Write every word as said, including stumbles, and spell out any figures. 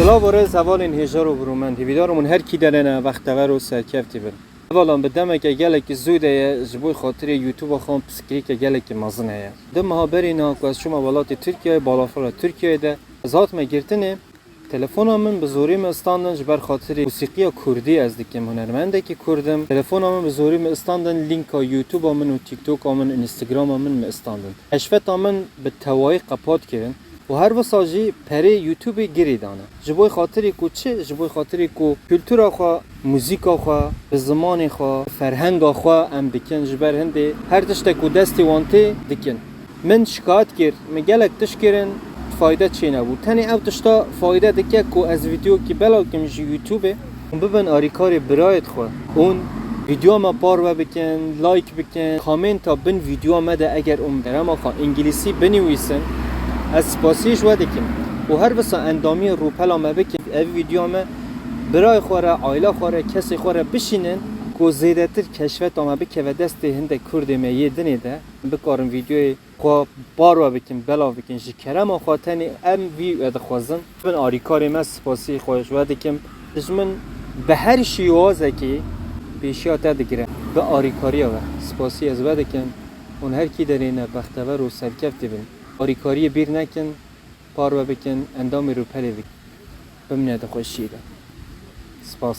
Silav û rêz hevalên hêjar û birûmend. Hêvîdar im hûn her kî derê ne bextewer û serkeftî bin. Hevalan, bi demeke gelekî zû de ye, ji bo xatirê YouTube-a xwe piskirîke gelekî mezin heye. Du meha berî niha ku ez çûme welatê Tirkiyeyê, balafira Tirkiyeyê de ez hatime girtinê. Telefona min bi zorî min istandin, ji ber xatirê musîqiya kurdî ez dikim, hunermendekî kurd im. Telefona min bi zorî min istandin, lînka YouTube-a min û TikTok-a min, Instagram-a min min istandin. Keşfeta min bi tewayî qepat kirin û her wisa jî perê YouTube-ê girê dane. Ji bo xatirê ku çi? Ji bo xatirê ku kultura xwe, muzîka xwe, bi zimanê xwe, ferhenga xwe em dikin, ji ber hindê her tiştek ku destê wan tê dikin. Min şikayet kir, min gelek tişt kirin, fayde çênebû. Tenê ev tişta fayde dike ku ez vîdeokî belav kim ji YouTube-ê, hûn bibin arîkarê birayêt xwe. Hûn vîdeoya me parve bikin, like bikin, komenta bin vîdeoya me de eger hûn kerema xwe îngilîsî binivîsin, ez spasiyê ji we dikim. Û her wisa endamiyê rûpela me bikin, ev vîdeoya me birayê xwe re, aîla xwe re, kesê xwe re bişînin ku zêdetir keşfeta me bikeve destê hindek kurdê me yê dinê de, bikarin vîdeoyê xwe parve bikin, belav bikin. Ji kerema xwe tenê em vî dixwazin. Bin arîkarê me spasî xwe ji we dikim. Dijmin bi her şîwazekî pêşiya te digire. Bi arîkariya we spasî ez we dikim. Hûn her kî derê ne bextewer û serkeftî bin. Arîkariyê bîr nekin, parve bikin, endamê rûpelê bikin. Bimîne di xweşiyê de. Spas.